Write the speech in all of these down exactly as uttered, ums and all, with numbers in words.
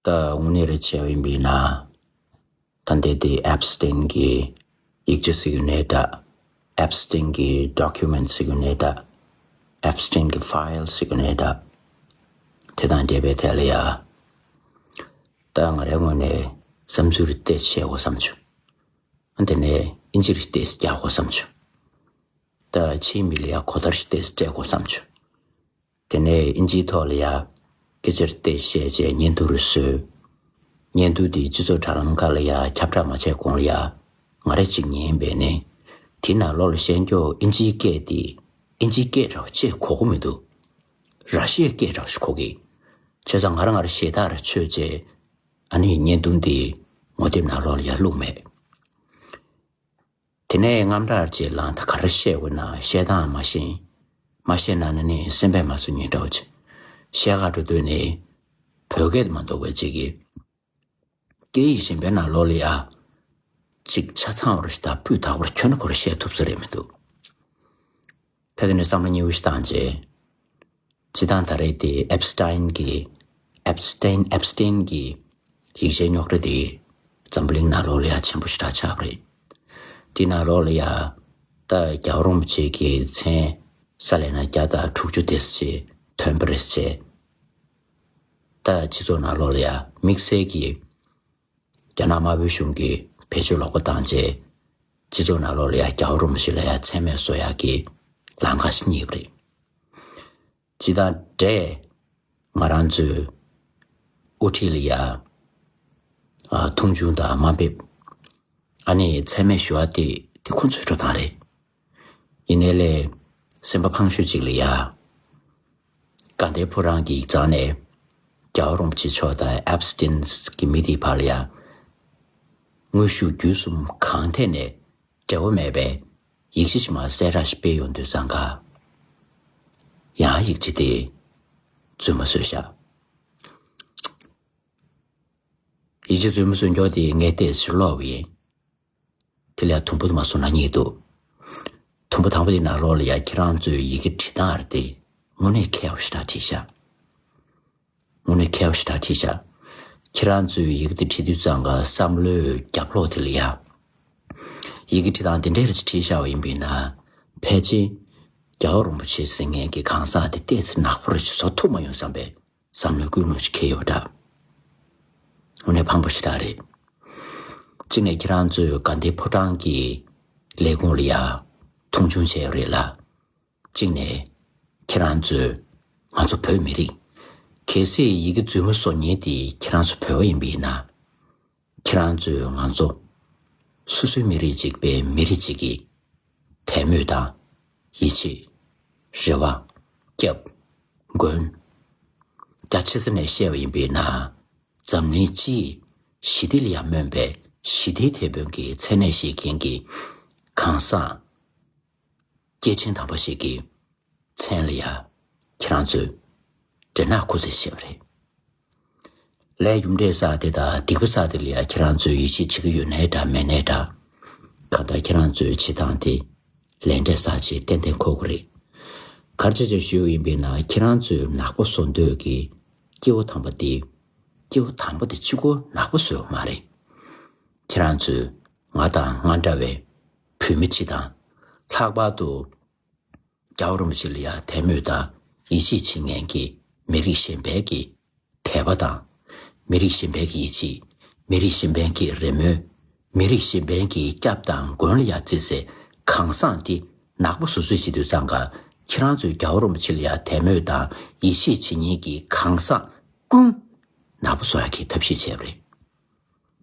ད་དངོས་གནས་རེད་བྱས་པ་ཡིན་པས་ན། ད་འདི་དེ་Epstein་གྱི་ཡིག་ཆ་ཟེར་གྱི་ནས་ད། Epstein་གྱི་document་ཟེར་གྱི་ནས་ད། Epstein་གྱི་file་ཟེར་གྱི་ནས་ད། དེ་དང་འབྲེལ་བའི་ཐད་ལ་ཡ། ད་ང་རའི་ངོས་ནས་བསམ་ཚུལ་རེ་བཤད་དགོས་བསམ་བྱུང་། དེ་ནས་ཨིན་ཇི་རེ་བལྟས་རྒྱག་དགོས་བསམ་བྱུང་། ད་ཕྱིའི་མི་ལ་ཡ་གོ་བརྡ་རེ་བལྟས་སྤྲད་དགོས་བསམ་བྱུང་། དེ་ནས་ཨིན་ཇིའི་ཐོག་ལ་ཡ་སྐད་ཆ་རེ་བལྟས་བཤད་བྱས་བརྙན་ཐུང་རེ་བཟོས། བརྙན་ཐུང་དེ་སྤྱི་ཚོགས་དྲ་ལམ་ཁག་ལ་ཡ་ཁྱབ་བསྒྲགས་མ་བྱས་གོང་ལ་ཡ། ང་རེ་གཅིག་ཉན་པས་ནི། དེ་ནང་ལོགས་ལ་བཤད་རྒྱུ་ཨིན་ཇིའི་སྐད་དེ་ཨིན་ཇིའི་སྐད་རེད་བ་ཅེས་གོ་གི་མི་འདུག་ར་ཤི་ཡའི་སྐད་རེད་བ་ཞིག་གོ་གི། བྱས་ཙང་ང་རང་ང་རང་ཞེ་ཐག་རེ་ཆོད་བྱས། ཨ་ནི་བརྙན་ཐུང་དེ་ངོ་དེབ་ནང་ལོགས་ལ་ཡ་བླུགས་མེད། དེ་ནས་དངངས་སྐྲག་ཅིག་ལངས། ད་ག་རེ་བཤད་དགོས་ན་བཤད་སྟངས་མ་ཤེས། མ་བཤད་ན་ན་ནི་སེམས་པས་མ་བཟོད་ཉིན་འདྲ་བོ་ཅིག་བཤད་ག་འགྲོ་དུས་ནི། བོད་སྐད་མ་གཏོགས་པའི་ཅིག་གི། སྐད་ཡིག་གཞན་པའི་ནང་ལོགས་ལ་ཡ། ཅིག་ཆ་ཚང་བར་ཞིག་དང་སྤུས་དག་པར་ཁྱོན་ནས་ཁོ་རང་བཤད་ཐུབ་ས་རེད་མི་འདུག་ད་དེ་ནས་བསམ་བློ་སྙིང་པོ་ཞིག་བཏང་རྗེས། སྤྱི་བཏང་ད་རེས་དེ་Epstein་གྱི། Epstein Epstein་གྱི་ཡིག་ཆའི་རྙོག་དྲ་དེ་འཛམ་བུ་གླིང་ནང་ལོགས་ལ་ཡ་ཆེན་པོ་ཞེ་དྲག་ཆགས་པ་རེད། དེ་ནང་ལོགས་ལ་ཡ་ད་རྒྱལ་བ་རིན་པོ་ཆེ་གི་མཚན་ས་ལས་ན་བརྒྱ་དང་དྲུག་ཅུ་དེ་ཙམ་ཐོན་པ་རེད་ཅེས། ད་སྤྱི་ཚོགས་ནང་ལོགས་ལ་ཡ་དམིགས་བསལ་གྱི། རྒྱ་ནག་དམར་པོའི་གཞུང་གིས་བེད་སྤྱོད་ལོག་པ་བཏང་རྗེས། སྤྱི་ཚོགས་ནང་ལོགས་ལ་ཡ་རྒྱལ་བ་རིན་པོ་ཆེ་ལ་ཡ་མཚན་སྨད་བཟོ་ཡག་གི་ལམ་ཁ་ཞིག་རྙེད་པ་རེད། སྤྱི་བཏང་འདྲས། ང་རང་ཚོའི་དབུ་ཁྲིད་ལ་ཡ། ཨ། མཐོང་ཆུང་དང་དམའ་འབེབས། ཨ་ནི་མཚན་སྨད་ཞུ་བ་དེ་དེ་ཁོ་ཚོའི་འགྲོ་སྟངས་རེད། ཡིན་ནའི་ལས། སེམས་པ་ཕངས་ཤོས་ཅིག་ལ་ཡ། དགའ་ལྡན་ཕོ་བྲང་གི་ཡིག་ཚང་ནས། རྒྱལ་བ་རིན་པོ་ཆེ་མཆོག་དང་Epstein་གྱི་མི་དེའི་བར་ལ་ཡ། དངོས་ཤུགས་བརྒྱུད་གསུམ་གང་ཐད་ནས་འབྲེལ་བ་མེད་པའི་ཡིག་ཆ་ཞིག་མར་གསལ་བསྒྲགས་ཤིག་སྤེལ་ཡོང་དུས་ཙང་ཀ། ཡང་ཡིག་ཆ་དེ་རྫུན་མ་བཟོས་བཞག་ཡིག་ཆ་རྫུན་མ་བཟོས་མཁན་དེ་ངས་བལྟས་ཚེ་ལོག་པ་ཡིན། དེ་ལས་དུམ་བུ་མ་སོང་ན་གཉིས་འདུག་དུམ་བུ་དང་པོ་དེ་ནང་ལོགས་ལ་ཡ་ཁྱེད་རང་ཚོའི་ཡི་གེ་བྲིས་སྟངས་རེད་དེ། དངོས་གནས་མཁས་པ་ཞེ་དྲག་བྲིས་ཤག་དངོས་གནས་མཁས་པ་ཞེ་དྲག་བྲིས་ཤག་ཁྱེད་རང་ཚོའི་ཡི་གེ་དེ་བྲིས་དུས་ཙང་ཀ་བསམ་བློའི་རྒྱབ་ལོགས་དེ་ལ་ཡ། ཡི་གེ་བྲིས་སྟངས་དེ་འདྲས་རེ་བྲིས་བཞག་པ་ཡིན་པས་ན། ཕལ་ཆེར་རྒྱལ་བ་རིན་པོ་ཆེ་ཟེར་མཁན་གྱི་གང་ཟག་དེ་ཏོག་ཙམ་ནག་པོ་རེ་བཟོ་ཐུབ་མ་ཡོང་བསམ་པའི་བསམ་བློའི་ཀུན་སློང་ཞིག་འཁྱེར་ཡོད་པ་འདྲ། དངོས་གནས་ཕངས་པོ་ཞེ་དྲག་རེད། གཅིག་ནས་ཁྱེད་རང་ཚོས་དགའ་ལྡན་ཕོ་བྲང་གི་ལས་ཁུངས་ལ་ཡ་མཐོང་ཆུང་བྱས་ཡོད་རེད་ལ། གཅིག་ནས་ཁྱེད་རང་ཚོས་ང་ཚོ་བོད་མི་རིགས། གལ་སྲིད་ཡི་གེ་རྫུན་མ་བཟོ་མཁན་དེ་ཁྱེད་རང་ཚོ་བོད་པ་ཡིན་པ་ཡིན་ན། ཁྱེད་རང་ཚོས་ང་ཚོ་སོ་སོའི་མི་རིགས་གཅིག་པའི་མི་རིགས་གཅིག་གི་དད་མོས་དང་། ཡིད་ཆེས། རེ་བ། སྐྱབས། མགོན། རྒྱ་ཆེ་ས་ནས་བཤད་པ་ཡིན་པས་ན། འཛམ་གླིང་སྤྱིའི་ཞི་བདེ་ལ་ཡང་སྨོན་པའི་ཞི་བདེའི་དེད་དཔོན་གྱི་མཚན་གནས་བཞེས་མཁན་གྱི་གང་ཟག་སྐྱེས་ཆེན་དམ་པ་ཞིག་གི་མཚན་ལ་ཡང་ཁྱེད་རང་ཚོས་སྦྲེལ་ནག་སྐུ་རྩེད་བྱས་པ་རེད། ལས་རྒྱུ་འབྲས་བསགས་དེ་དང་སྡིག་པ་བསགས་དེ་ལ་ཡང་ཁྱེད་རང་ཚོས་ཡིད་ཆེས་བྱེད་ཀྱི་ཡོད་ནའི་འདྲ་མེད་ནའི་འདྲ། གང་ལྟར་ཁྱེད་རང་ཚོའི་བྱེད་སྟངས་དེ་ལས་འབྲས་བསགས་ཆེད་ཏན་ཏན་འཁོར་གྱི་རེད། ག་རེ་བྱས་བྱས་ཞུས་པ་ཡིན་པས་ན། ཁྱེད་རང་ཚོའི་ནག་པོ་བཟོ་འདོད་ཀྱི་སྐྱེ་བོ་དམ་པ་དེ། སྐྱེ་བོ་དམ་པ་དེ་གཅིག་པོ་ནག་པོ་བཟོས་པ་མ་རེད། ཁྱེད་རང་ཚོས་ང་དང་ང་འདྲ་བའི་བོད་མི་སྤྱི་དང་། ལྷག་པར་དུ་རྒྱལ་བ་རིན་པོ་ཆེ་ལ་ཡང་དད་མོས་དང་ཡིད་ཆེས་བྱེད་མཁན་གྱི་མི་རིགས་གཞན་པའི་གི་དད་པ་དང་། མི་རིགས་གཞན་པའི་གི་ཡིད་ཆེས། མི་རིགས་གཞན་པའི་གི་རེ་སྨོན། མི་རིགས་གཞན་པའི་གི་སྐྱབས་དང་མགོན་ལ་ཡང་བརྩི་སའི་གང་ཟག་འདི་ནག་པོ་བཟོ་བཟོ་བྱེད་དུས་ཙང་ཀ། ཁྱེད་རང་ཚོས་རྒྱལ་བ་རིན་པོ་ཆེ་ལ་ཡང་དད་མོས་དང་ཡིད་ཆེས་བྱེད་མཁན་གྱི་གང་ཟག་ཀུན་ནག་པོ་བཟོ་ཡག་གི་ཐབས་ཤེས་བྱས་པ་རེད།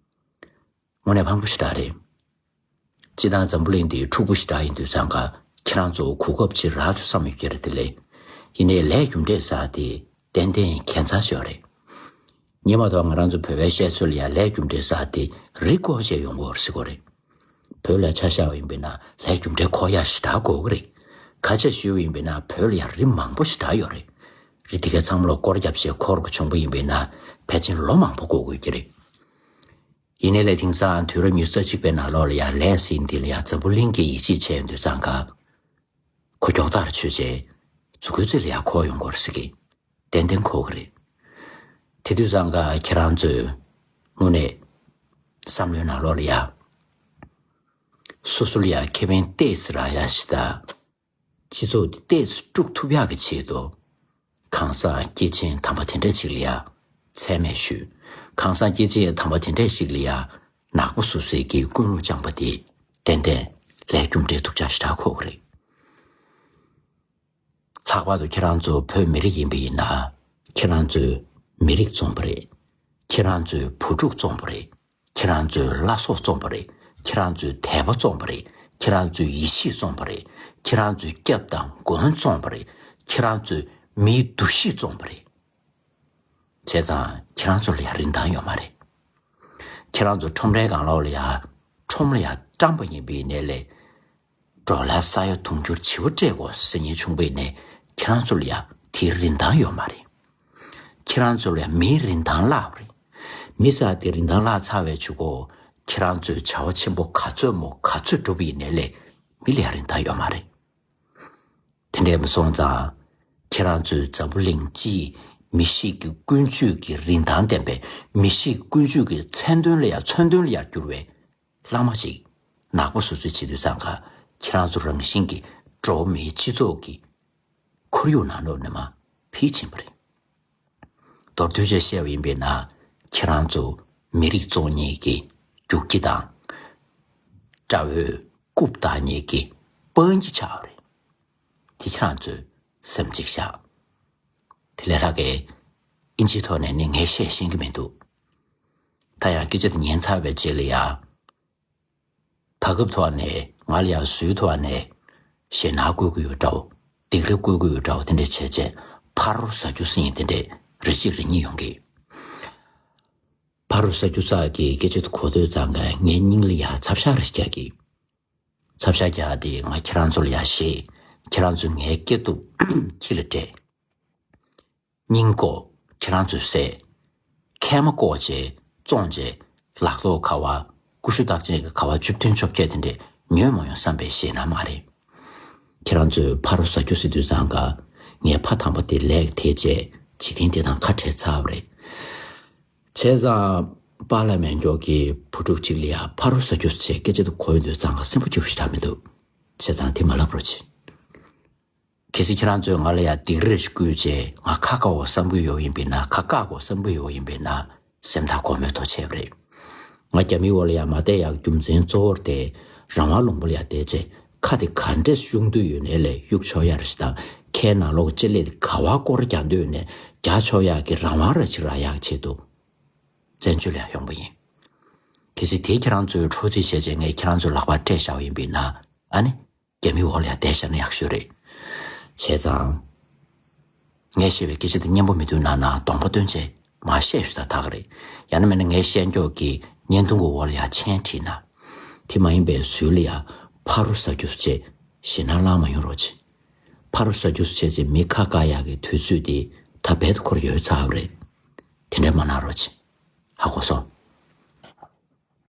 དངོས་གནས་ཕངས་པོ་ཞེ་དྲག་རེད། སྤྱིར་བཏང་འཛམ་བུ་གླིང་འདི་འཁྲུག་པོ་ཞེ་དྲག་ཡིན་དུས་ཙང་ཀ། ཁྱེད་རང་ཚོ་གོ་སྐབས་ཅིག་རག་བྱུང་བསམ་ཡོད་ཀྱི་རེད། དེ་ལས་ཡིན་ནའི་ལས་རྒྱུ་འབྲས་ཟེར་དེ་ཏན་ཏན་ཁྱད་མཚར་ཞིག་རེད། ཉིན་མ་དང་ང་རང་ཚོ་བོད་པའི་བཤད་སྲོལ་ལ་ཡང་ལས་རྒྱུ་འབྲས་ཟེར་དེ་རི་བསྐོར་བྱས་ཡོང་གི་ཡོད་རེད་ཟེར་གྱི་ཡོད་རེད། བོད་ལ་ཆ་བཞག་པ་ཡིན་པས་ན་ལས་རྒྱུ་འབྲས་འཁོར་ཡག་ཞེ་དྲག་དགོས་ཀྱི་རེད། ཁ་ཆེ་ཞུས་པ་ཡིན་པས་ན་བོད་ལ་ཡང་རི་མང་པོ་ཞེ་དྲག་ཡོད་རེད། རི་དེ་གའི་ཚང་མ་ལ་སྐོར་རྒྱབ་བྱས་འཁོར་དགོས་བྱུང་པ་ཡིན་པས་ན་ཕལ་ཆེར་ལོ་མང་པོ་འགོར་དགོས་ཀྱི་རེད། ཡིན་ནའི་ལས་དེང་སང་དུས་རབས་ཉི་ཤུ་རྩ་གཅིག་པའི་ནང་ལོགས་ལ་ཡང་ལས་ཟེར་འདི་ལ་ཡང་འཛམ་བུ་གླིང་གིས་ཡིད་ཆེས་བྱས་ཡོང་དུས་ཙང་ཀ། ཁོ་མགྱོགས་དར་ཆོད་བྱས་མཛུབ་གུའི་རྩེ་ལ་ཡང་འཁོར་ཡོང་གི་ཡོད་རེད་ཟེར་གི། ཏན་ཏན་འཁོར་གི་རེད། དེ་དུས་ཙང་ཀ་ཁྱེད་རང་ཚོས་དངོས་གནས་བསམ་བློའི་ནང་ལོགས་ལ་ཡ། སོ་སོ་ལ་ཡ་ཁེ་ཕན་ཏོག་ཙམ་རག་ཡ་ཞིག་དང་། སྤྱི་ཚོགས་དེ་ཏོག་ཙམ་དཀྲུག་ཐུབ་ཡག་གི་ཆེད་དུ། གང་ཟག་སྐྱེས་ཆེན་དམ་པ་དེ་འདྲ་ཞིག་ལ་ཡ་མཚན་སྨད་ཞུས། གང་ཟག་སྐྱེས་ཆེན་དམ་པ་དེ་འདྲ་ཞིག་ལ་ཡ་ནག་པོ་བཟོ་སའི་གི་ཀུན་སློང་བཅངས་པ་དེ་ཏན་ཏན་ལས་རྒྱུ་འབྲས་ཐུག་ཅག་ཞེ་དྲག་ཁོག་གི་རེད། ལྷག་པར་དུ་ཁྱེད་རང་ཚོ་བོད་མི་རིགས་ཡིན་པ་ཡིན་ན། ཁྱེད་རང་ཚོས་མི་རིགས་བཙོང་པ་རེད། ཁྱེད་རང་ཚོས་བུ་ཕྲུག་བཙོང་པ་རེད། ཁྱེད་རང་ཚོས་བླ་སྲོག་བཙོང་པ་རེད། ཁྱེད་རང་ཚོས་དད་པ་བཙོང་པ་རེད། ཁྱེད་རང་ཚོས་ཡིད་ཆེས་བཙོང་པ་རེད། ཁྱེད་རང་ཚོས་སྐྱབས་དང་མགོན་བཙོང་པ་རེད། ཁྱེད་རང་ཚོས་མིའི་འདུ་ཤེས་བཙོང་པ་རེད། བྱས་ཙང་ཁྱེད་རང་ཚོ་ལ་ཡང་རིན་ཐང་ཡོད་མ་རེད། ཁྱེད་རང་ཚོ་ཁྲོམ་རའི་སྒང་ལོགས་ལ་ཡ། ཁྲོམ་ལ་ཡ་སྤྲང་པོ་ཡིན་པའི་ནས་ལས། འགྲོ་ལ་ས་ཡ་དུང་ཕྱུར་བྱེ་བ་སྤྲད་དགོས་ཟེར་མཁན་བྱུང་བའི་ནས་ཁྱེད་རང་ཚོ་ལ་ཡ་དེའི་རིན་ཐང་ཡོད་མ་རེད། ཁྱེད་རང་ཚོ་ལ་ཡ་མིའི་རིན་ཐང་བརླག་པ་རེད། མི་ཟེར་དེ་རིན་ཐང་བརླག་ཚར་བའི་ཆུ་གོ། ཁྱེད་རང་ཚོས་བྱ་བ་ཆེན་པོ་ག་ཚོད་མོ་ག་ཚོད་སྒྲུབ་པའི་ནས་ལས། མི་ལ་ཡ་རིན་ཐང་ཡོད་མ་རེད། དེ་འདྲས་མ་སོང་ཙང་། ཁྱེད་རང་ཚོའི་འཛམ་བུ་གླིང་སྤྱིའི་མི་གཤིས་ཀྱི་ཀུན་སྤྱོད་ཀྱི་རིན་ཐང་ལྡན་པའི་མི་གཤིས་ཀྱི་ཀུན་སྤྱོད་ཀྱི་མཚན་དོན་ལ་ཡང་མཚོན་དོན་ལ་ཡང་གྱུར་བའི་ལྷག་མ་ཅིག་ནག་པོ་བཟོ་བཅོས་བྱེད་དུས་ཙང་ཀ་ཁྱེད་རང་ཚོ་རང་བཞིན་གྱིས་འགྲོ་བ་མིའི་སྤྱི་ཚོགས་ཀྱི་ཁོར་ཡུག་ནང་ལོགས་ནས་མར་ཕྱིན་པ་རེད། མདོར་བསྡུས་བྱས་བཤད་པ་ཡིན་པས་ན། ཁྱེད་རང་ཚོ་མི་རིགས་བཙོང་མཁན་གྱི་རྒྱུག་ཁྱི་དང་། དགྲ་བོའི་རྐུབ་བཏགས་མཁན་གྱི་དཔང་ཁྱི་ཆགས་པ་རེད། དེ་ཁྱེད་རང་ཚོས་སེམས་གཅིག་བཞག་དེ་ལས་ལྷག་གི་ཨིན་ཇིའི་ཐོག་ནས་ནི་ངས་བཤད་ཤེས་ཀྱི་མི་འདུག་ད་ཡང་སྐད་ཆ་དེ་ཉན་ཚར་བའི་རྗེས་ལ་ཡང་བར་སྐབས་ཐོག་ནས་ང་ལ་ཡང་ཟུར་ཐོག་ནས་ཞེད་སྣང་བསྐུལ་གྱི་ཡོད་འདྲ་བོ། སྡིགས་ར་བསྐུལ་གྱི་ཡོད་འདྲ་བོ། དེ་འདྲ་བྱས་རྗེས་ཕ་རོལ་ཟ་རྒྱུ་ཟེར་མཁན་དེ་འདྲས་རེ་གཅིག་རེ་གཉིས་ཡོང་གི། ཕ་རོལ་ཟ་རྒྱུ་ཟེར་གྱི་སྐད་ཆ་དེ་གོ་དུས་ཙང་ཀ་ངའི་སྙིང་ལ་ཡང་ཚབ་ཤ་རེ་རྒྱག་གི། ཚབ་ཤ་རྒྱག་དེ་ང་ཁྱེད་རང་ཚོ་ལ་ཡང་བཤད། ཁྱེད་རང་ཚོ་ངའི་སྐྱེ་སྟོབས་ཁྱི་ལ་སྤྲད། སྙིང་ལྐོག་ཁྱེད་རང་ཚོས་བསད། མཁལ་མ་བཀོག་བྱས་བཙོང་བྱས་ལག་ཐོག་ཁ་བ་ཀུ་ཤུ་རྟགས་ཅན་གྱི་ཁ་བ་བཅུ་བདུན་བཅོ་བརྒྱད་དེ་འདྲས་ཉོས་མ་ཡོང་བསམ་པའི་ཞེད་སྣང་མ་རེད། ཁྱེད་རང་ཚོས་ཕ་རོལ་ཟ་རྒྱུ་ཟེར་དུས་ཙང་ཀ་ངའི་ཕ་དམ་པ་དེ་ལས་དེ་བྱས་འཇིག་རྟེན་འདི་དང་ཁ་བྲལ་ཚར་བ་རེད། བྱས་ཙང་པཱ་ལགས་མེད་མགྱོགས་ཀྱི་བུ་ཕྲུག་ཅིག་ལ་ཡང་ཕ་རོལ་ཟ་རྒྱུ་ཟེར་སྐད་ཆ་དེ་གོ་ཡོང་དུས་ཙང་ཀ་སེམས་པ་སྐྱིད་པོ་ཞེ་དྲག་མི་འདུག་བྱས་ཙང་དེ་མ་ལབ་རོགས་གྱིས། གལ་སྲིད་ཁྱེད་རང་ཚོས་ང་ལ་ཡང་སྡིགས་ར་ཞིག་བསྐུལ་རྗེས་ང་ཁ་བཀག་འོ་བསམ་གྱི་ཡོད་ཡིན་པས་ན། ཁ་བཀག་འོ་བསམ་གྱི་ཡོད་ཡིན་པས་ན། སེམས་ཐག་གོར་མོའི་ཐོག་ཆད་པ་རེད། ང་རྒྱ་མིའི་འོག་ལ་ཡང་མ་བསྡད་ཡག་རྒྱུ་མཚན་གཙོ་བོར་དེ་རང་དབང་ལུང་པ་ལ་ཡང་བསྡད་རྗེས་ཁ་དེ་ག་འདྲས་གཡུག་འདོད་ཡོད་ནའི་ལས་གཡུག་ཆོག་ཡག་རེད་ཞིག་དང་། ཁའི་ནང་ལོགས་ཀྱི་ལྕེ་ལེ་དེ་ག་བ་སྐོར་རྒྱག་འདོད་ཡོད་ནའི་རྒྱག་ཆོག་ཡག་གི་རང་དབང་ར་ཅིག་རག་ཡག་ཆེད་དུ་བཙན་བྱོལ་ལ་ཡང་ཡོང་པ་ཡིན། གལ་སྲིད་དེ་ཁྱེད་རང་ཚོས་འཕྲོག་རྩིས་བྱས་རྗེས་ངས་ཁྱེད་རང་ཚོའི་ལག་པར་སྤྲད་བཞག་པ་ཡིན་པས་ན། ཨ་ནི། རྒྱ་མིའི་འོག་ལ་ཡང་བསྡད་བཞག་ན་ཡག་ཤོས་རེད། བྱས་ཙང་། ངས་བཤད་པའི་སྐད་ཆ་དེ་སྙན་པོ་མི་འདུག་ན་ན་གདོང་པ་སྟོན་བྱས་མར་བཤད་ཞུ་ད་ད་ག་རེད། ཡང་ན་མིན་ན་ངའི་བཤད་མགྱོགས་ཀྱི་བརྙན་ཐུང་གི་འོག་ལ་ཡང་མཆན་བྲིས་ན། དེ་མ་ཡིན་པའི་ཟུར་ལ་ཡང་ཕ་རོལ་ཟ་རྒྱུ་བྱས་ཞེད་སྣང་ལངས་མ་ཡོང་རོགས་བྱེད། ཕ་རོལ་ཟ་རྒྱུ་བྱས་ཚེ་མི་ཁ་བཀག་ཡག་གི་དུས་ཚོད་དེ་ད་རྦད་དེ་འཁོར་ཡོད་ཚར་བ་རེད། དེ་འདྲ་མ་གནང་རོགས་བྱེད། ཧ་གོ་སོང་།